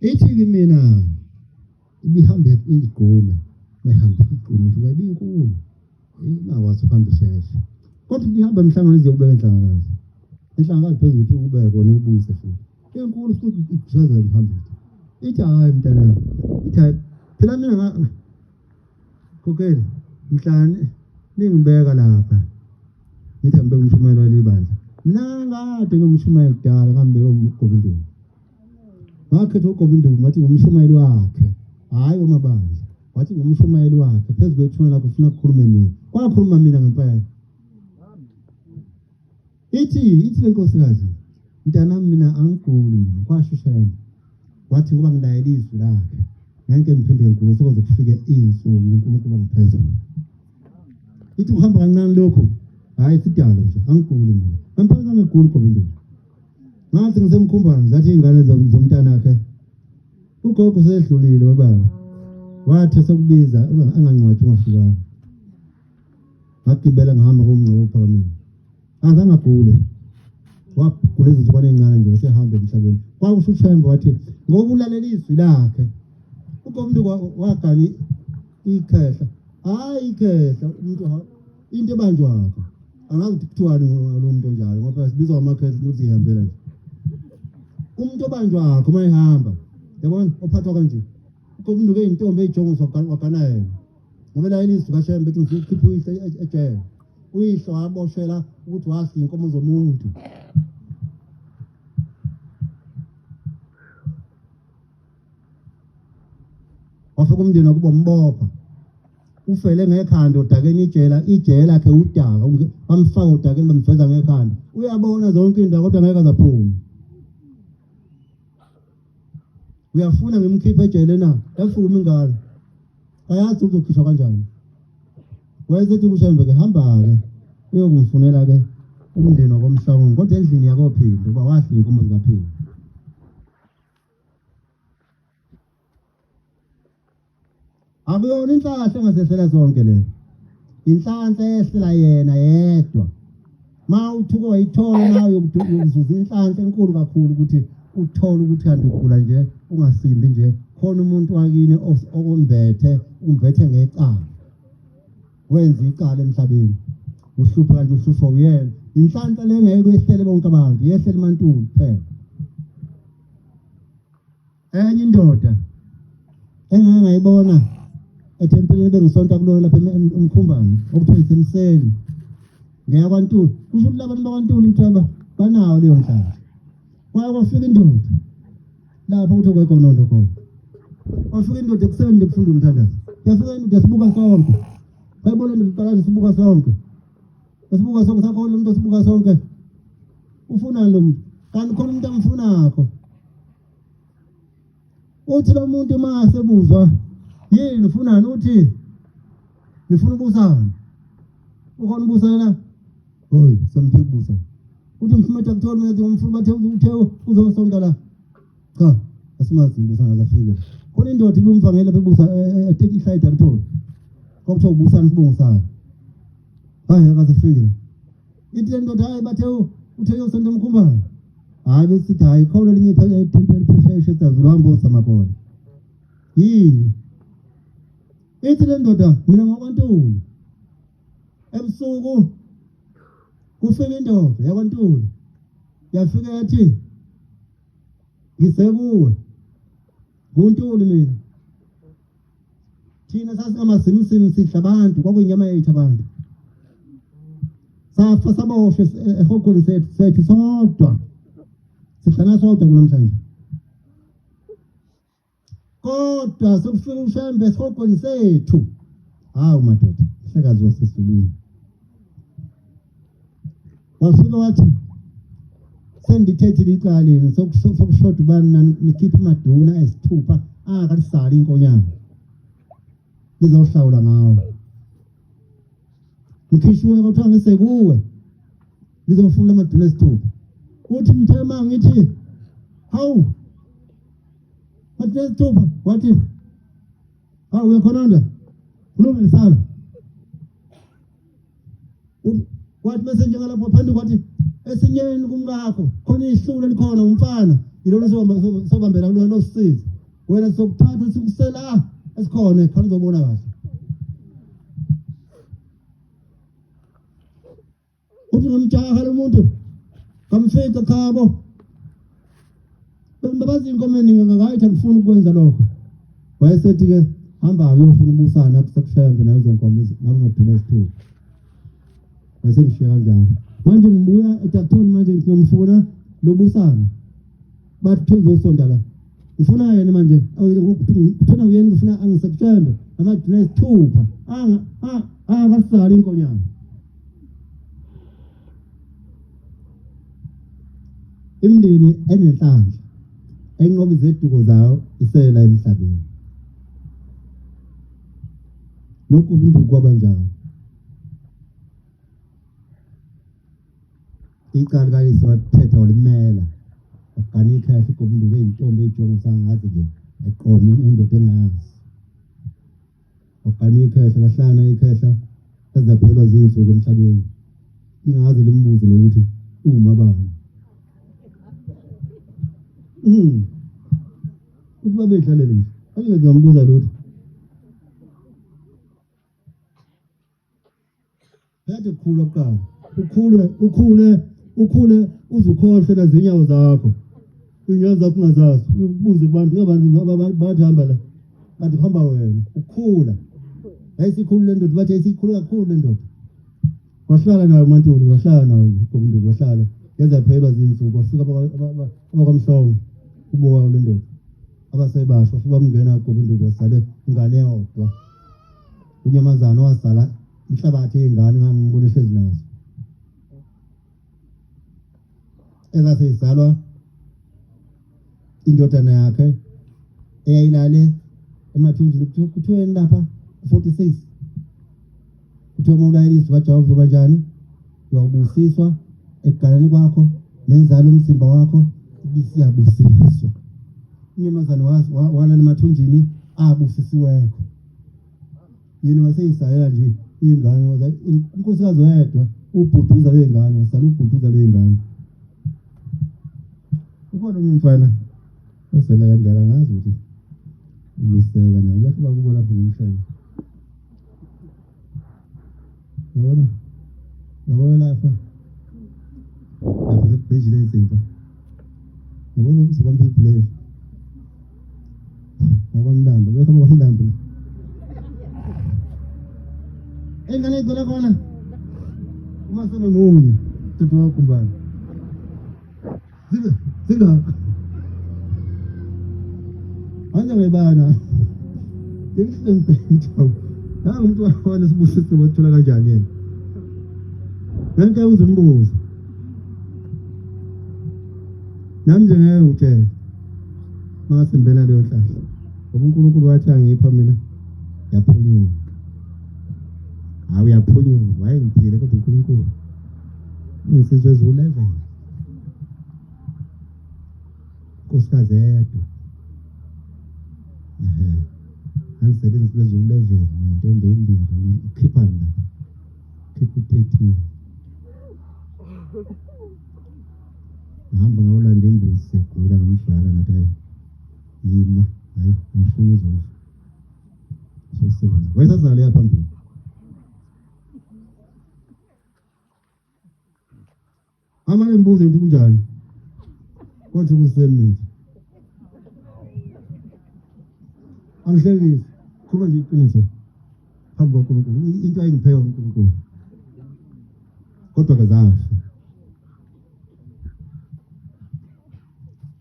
Ithi kimina ibihamba izigqume, mayihamba igqume ukuthi wayibinkulu ingakwazi ukuhamba isheshe. Kodwa ibihamba emhlangano ize kubeka enhlangakazi. Enhlangakazi phezulu ukuthi ukubeke kona ikubuyise futhi. Inkulu futhi igqishazela ihamba ithi. Ithi hhayi mntanami, ithi hhayi phela mina khokheli mhlane ningibeka lapha. Ngithi angibeke umshumayeli waleli bandla. Mina ngangikade ngimshumayeli kudala ngambeka uGobindulu. Ngakhetha uGobindulu ngathi ngumshumayeli wakhe, hhayi wamabandla. Wathi ngumshumayeli wakhe phezu kwethuna lakho ufuna kukhulume mina. Kwakhuluma mina ngempela. Ithi ithi le nkosikazi mntanami mina angiguli mina kwasho uShembe. Wathi ngoba ngilayela izwi lakhe ngeke ngiphinde ngigule sekuze kufike iy'nsuku uNkulunkulu angiphezulu. Ithi kuhamba kancane lokhu hhayi sidalo nje angiguli mina. Ngempela angiguli Gobindulu. Ngathi ngisemkhumbane zathi iy'ngane zomntanakhe ugogo usedlulile webaba wathi sekubiza angangcwatshi ungafikanga. Ngagibela ngihamba komngcwabo ophakamile. Azange agule. Wagula izinsukwana ey'ncane nje wasehamba emhlabeni. Kwakusho uShembe wathi ngoba ulalela izwi lakhe ugogo wagana ikhehla. Hhayi ikhehla umuntu into ebanjwakho. Angazi ukuthi kuthiwani ngalo muntu onjalo ngoba sibizwa ngamakhehla ukuthi ihambela nje. Umuntu obanjwakho uma ehamba yabona ophathwa kanje. Ugogo unuke iy'ntombi ey'jongo wagana yena. Ngoba la ilizwi kaShembe ethi ngifuna ukukhipha uyihlo ejele. Uyihlo waboshela ukuthi wadla iy'nkomo zomuntu. Wafika umndeni wakubo mbopha. Ufele ngekhanda odakeni ijela, ijele lakhe udaka, bamfaka odakeni bamveza ngekhanda. Uyabona zonke indawo kodwa ngeke azaphume. Uyafuna ngimkhiphe ejele na? Yafuma ingane. Ayazi uzokhishwa kanjani. Wayesethi kuShembe ke hamba-ke uyokungifunela ke umndeni wakoMhlawongo kodwa endlini yakoPhila uba wadla iy'nkomo zikaPhila. Akuyona inhlahla engasehlela sonke leyo. Inhlanhla eyehlela yena yedwa. Ma uthuke wayithola nawe yokuzuza inhlanhla enkulu kakhulu ukuthi uthole ukuthi kanti ugula nje ungasindi nje khona umuntu wakini okumbethe umbethe ngecala wenza icala emhlabeni uhluphe kanti uhlushwa uyena inhlanhla le ngeke yehlele bonke abantu yehlele imantulu kuphela Enye indoda engake ngayibona ethempelini bengisonta kulona lapha umkhumbane okuthiwa isemseni ngeyakwaNtuli kusho ukuthi labantu bakwaNtuli mthaba banawo leyo nhlanhla kwaye kwafika indoda lapho kuthiwa kwegonondo khona kwafika indoda ekuseni nje kufunda umthandazo yafika indoda yasibuka sonke bayibona indoda iqalaza sibuka sonke esibuka sonke sakhona umuntu osibuka sonke ufunani lo muntu kanti khona umuntu amfunakho Uthi lo muntu uma sebuzwa yini ufunani uthi ngifuna ubusana. Ukhona ubusana na? Hoyi semphika ubusa. Uthi ngifuna ukuthi akuthole mina ngifuna bathe uthe uzosonta la. Cha, asimazi ubusana azafike. Khona indoda ibimvangela bebusa ethe ihlayida akuthole. Kwakuthiwa ubusana isibongo sakhe. Hayi akazafike. Ithi le ndoda hayi bathe uthe uyosonta emkhumbane. Hayi besithi hayi khona elinye ithempeli phesheya eShesterville uhamba ozama khona. Yini? Ithi le ndoda mina ngokwaNtuli. Ebusuku kufika indoda yakwaNtuli. Yafika yathi ngisekuwe. NguNtuli mina. Thina sasingamazimsimu sidla abantu kwakuyinyama yethu abantu. Safa saboshwe ehogweni sethu sethu sodwa. Sihlala sodwa kunamhlanje. Kodwa sekufika uShembe esihogweni sethu. Hawu madoda, mhlekazi wasezulwini. Wafika wathi sendithethile icala lenu sokushoda ubani nani nikhiphe amaduna esithupha angakalisali inkonyane nizohlawula ngawo ngikhishiwe kuthiwa ngisekuwe ngizofuna amaduna esithupha uthi ngithe ma ngithi hawu maduna esithupha wathi hawu uyakhononda kulungile sala Kwathi bese njengalapho phambi kwathi esinyeni kumkakho khona ihlule likhona umfana. Ilona sobambela kulona losisiza. Wena sokuthatha sikusela esikhona khona uzobona kahle. Uthi ngamjaha lo muntu ngamfica khabo bengibabaza inkomo eningi ngakayithi angifuni ukwenza lokho wayesethi-ke hamba-ke uyofuna ubusana kusekushembe nayo izo nkomo noma maduna esithupha wayesengishiya kanjalo manje ngibuya edaktoni manje ngiyomfuna lo busana bathi kuthiwa uzosonta la ngifuna yena manje kuthona uyena ufuna angisekushembe amaduna esithupha akasali inkonyana imindeni enenhlanhla enqoba izeduko zayo isela emhlabeni lokhu induku kwabanjalo Icala likayise walithetha walimela wagana ikhehla uGobunduku eyintombi eyijongo sangazi nje eqome indoda engayazi wagana ikhehla lahlana ikhehla lazaphelwa zinsuku emhlabeni ingaze limbuze nokuthi uma bani uthi babedlalele nje angeze ngambuza lutho Kade kukhula kuqala. Ukhule, ukhule, ukhule uze ukhohlwe nazinyawo zakho. Inyawo zakho ungazazi. Ubuze kubantu abantu bathi hamba la. Bathi hamba wena. Ukhula. Yayisikhulu le ndoda bathi yayisikhulu kakhulu le ndoda. Wahlala nayo uMantuli, wahlala nayo uMnduku, wahlala. Yaze yaphelelwa zinsuku, wafika abakwamhlongo kubowa le ndoda. Abasebasha bafika bamngena kuGobinduku wasale ingane eyodwa. Unyamazana owazala inhlabathi yey'ngane ngangibona ehlezi nazo ezase izalwa indodana yakhe eyayilale emathunjini kuthiweni lapha ku-46 kuthiwa uma ulayela izwi kaJehova uzoba njani uyawubusiswa ekugaleni kwakho nenzalo umzimba wakho isiyabusiswa inyamazane walala emathunjini abusisiwekho yena waseyisalela nje ingane unkosikazi wedwa ubhuduza ley'ngane wasala ubhuduza ley'ngane ukhona omunye umfana osele kanjalo angazi ukuthi ubuseka naye bese bakubo lapho ngomhlaba yabona yabona lapha lapha sebridge ley'nsimba yabona ukuthi bambe ibhuleki ngokwamlando bese ngokwamlando engane igcwele khona uma senemunye mthetho wakumbani zibe zingaka anje ngayibana ngikuhlengibhekitha nangu umuntu wakhona sibusise wathola kanjani yena ngeke uzumbuze nami nje ngeke ngitshele mangasimbela leyo nhlahla ngoba uNkulunkulu wathi angipha mina yaphunyuka hawu yaphunyuka wayengiphile kodwa uNkulunkulu insizwa eziwu-11 nkosikazi eyedwa ehe angisele insizwa eziwu-11 nentombi embili ukhiphani lapha khipha u-13 ngihamba ngawulanda imbuzi segula ngamdlala ngathi hayi yima hayi ngifuna uzofa sosebenza wayesazale ya phambili amane mbuze ukuthi kunjani kwathi kusemithi angihlekisi khuluma nje iqiniso phambi kwaNkulunkulu into ayingiphe yona uNkulunkulu kodwa ke zafa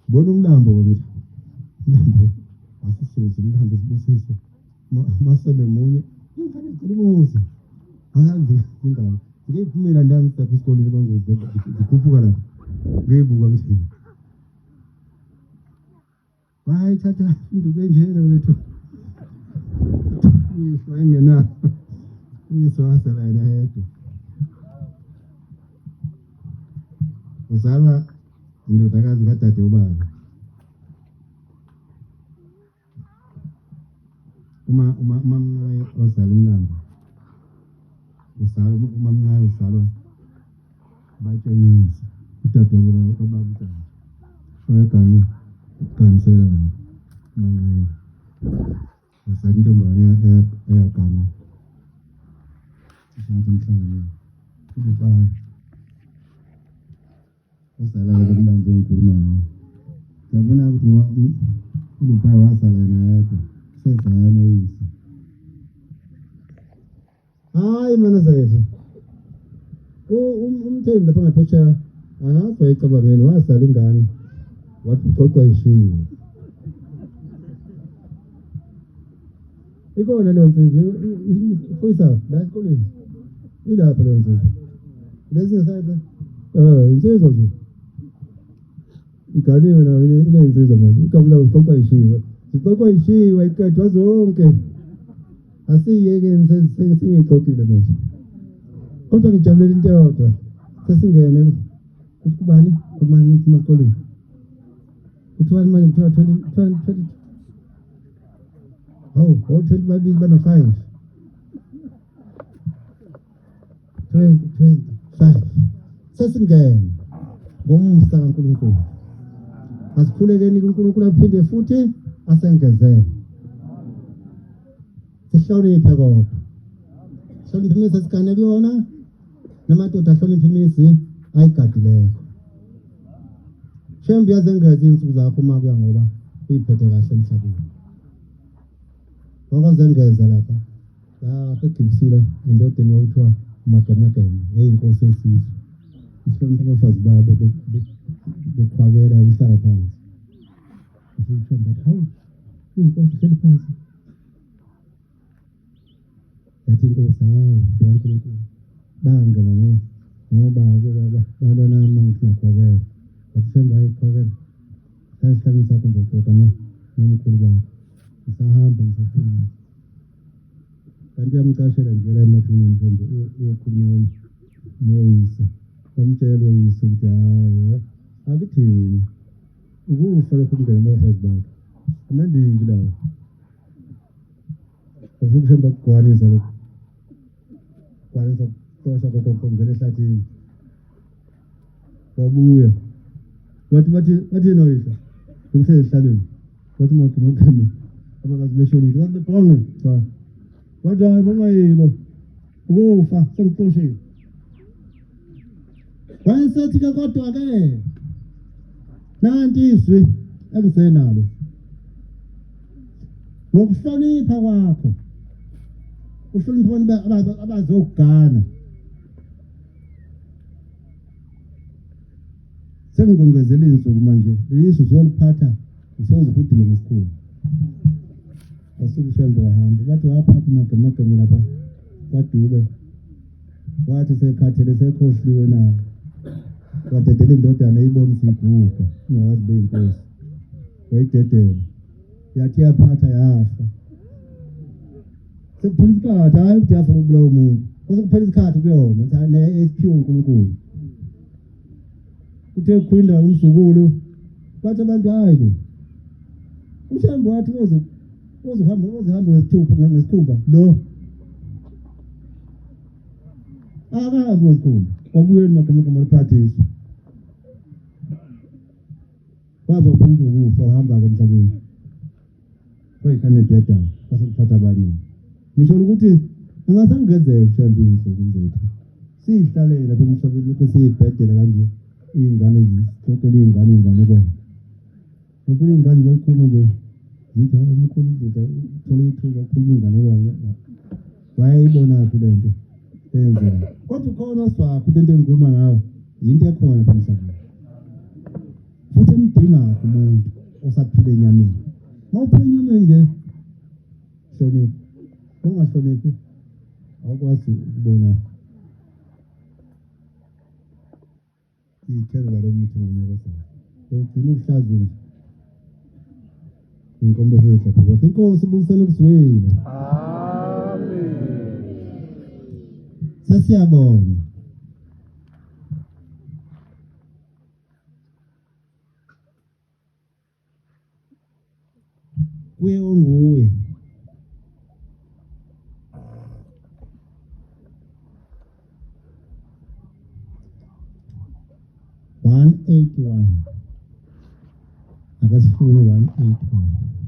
bona umlambo wethu umlambo wasisuza umlambo isibusiso masebe munye ingane igcina umuzi angazi ingane ngiyiphumela ndani sapha esikoleni bangozi zikhuphuka lapha ngiyibuka mthini Bayithatha induku enjena wethu. Uyise wayengenayo. Uyise wasala yena yedwa. Uzalwa indodakazi kadade ubaba. Uma uma umamnqayi ozala umlambo uzalwa umamnqayi uzalwa batshengisa udade kababa udade oyeganile. Kanisela mangayi. Wasala intombazane eyagana. Ishathi emhlangeni. Ubani? Wasala ke kumlando engikhuluma ngawo. Ngiyabona ukuthi ngoba uLupayi wasala yena yedwa. Sezaya noyise. Hayi mana zakethi. Umthembu lapha ngaphesheya angazi wayecabangeni wasala ingane wathi uxoxwa ishiwe. Ikona leyo nsizwa ifuyisa la esikoleni. Ilapha leyo nsizwa. Lesi ngesayiphi? Eh, insizwa nje. Iganiwe nayo inensizwa manje. Igama layo uxoxwa ishiwe. Zixoxwa ishiwe iqedwa zonke. Asiyekeni sesingixoxile manje. Kodwa ngijabulela into eyodwa. Sesingene kuthi kubani? Kubani esikoleni? Kuthiwani manje kuthiwa 20 20 20 Hawu, oh 20 babili bano 5. 20 25. Sesingene ngomusa kaNkulunkulu. Asikhulekeni kuNkulunkulu aphinde futhi asengezele. Sihloniphe kodwa. Hloniphe imizi esigane kuyona namadoda ahloniphe imizi ayigadileyo. Shembe uyazengeza iy'nsuku zakho uma kuya ngoba uyiphethe kahle emhlabeni. Wakwazengeza lapha lapha egibisile endodeni kwakuthiwa uMagemegeme eyinkosi yesizwe. Ihlonipha abafazi babo beqhwakela behlala phansi. Ushembe wathi hawu iyinkosi ihleli phansi. Yathi inkosi hawu uNkulunkulu bangena ngoba balwa nami ngithi ngiyaqhwakela. Wathi Shembe ayiqhwakela. Hlala esihlalweni sakho ngizoxoxa nomkhulu bakho. Ngisahamba ngisafuna. Kanti uyamcashela nje la emathuneni mhlawumbe uyokhuluma noyise. Bamtshela uyise ukuthi hhayi akuthini ukufa lokhu kungena abafazi bakho. Amandiki lawo. Ufuna ukuhamba kugcwalisa lokhu. Gcwalisa kuxosha kokoko ngena ehlathini. Wabuya. Wathi bathi bathi noyihlo. Ngithe esihlalweni. Wathi magama abakazi beshonile. Wathi bebhonge. Cha. Wathi hayi bongayibo. Ukufa sengixoshile. Wayesethi ke kodwa ke nanti izwi engisenalo ngokuhlonipha kwakho uhlonipha abantu abazokugana sengikwengezela iy'nsuku manje lelisu uzoliphatha usozihudule ngesikhulu wasuke ushembe wahamba bathi waphatha umagemageme lapha kwadube wathi sekhathele sekhohliwe naye wadedela indodana eyibona isiguga ingakazi beyinkosi wayidedela yathi yaphatha yafa sekuphela isikhathi hhayi ukuthi yafa ukubulawa umuntu kwase kuphela isikhathi kuyona esiphiwe uNkulunkulu kuthe kukhula indawo umzukulu bathi abantu hayi bo uShembe wathi uze uzohamba uzohamba ngesithupha ngesikhumba lo akahambi ngesikhumba kwabuyeni magamagama liphathiswa waze waphuma ukufa uhamba-ke emhlabeni kwey'khane dedana kwase kuphatha abaningi ngisho ukuthi ingasangezela mhlawumbe iy'nsuku zethu siyihlalele lapha emhlabeni lokhu siyibhedela kanje iy'ngane zixoxele iy'ngane iy'nganekwane ngoba iy'ngane bazikhuluma nje zithi omkhulu uzoda uthole ithuba ukhuluma inganekwane wayeyibonaphi le nto eyenzeka kodwa ukhona oswakho into engikhuluma ngayo yinto ekhona lapha emhlabeni futhi emdingakho umuntu osaphila enyameni uma uphila enyameni nje hlonipha ungahloniphi awukwazi ukubona iy'thelo zalo muthi ngonyaka ozayo ugcina ukuhlaza nje inkomba eseyidla kwakho inkosi ibusele ukuzwile amen sesiyabonga kuye onguye 181. Akasifuni 180.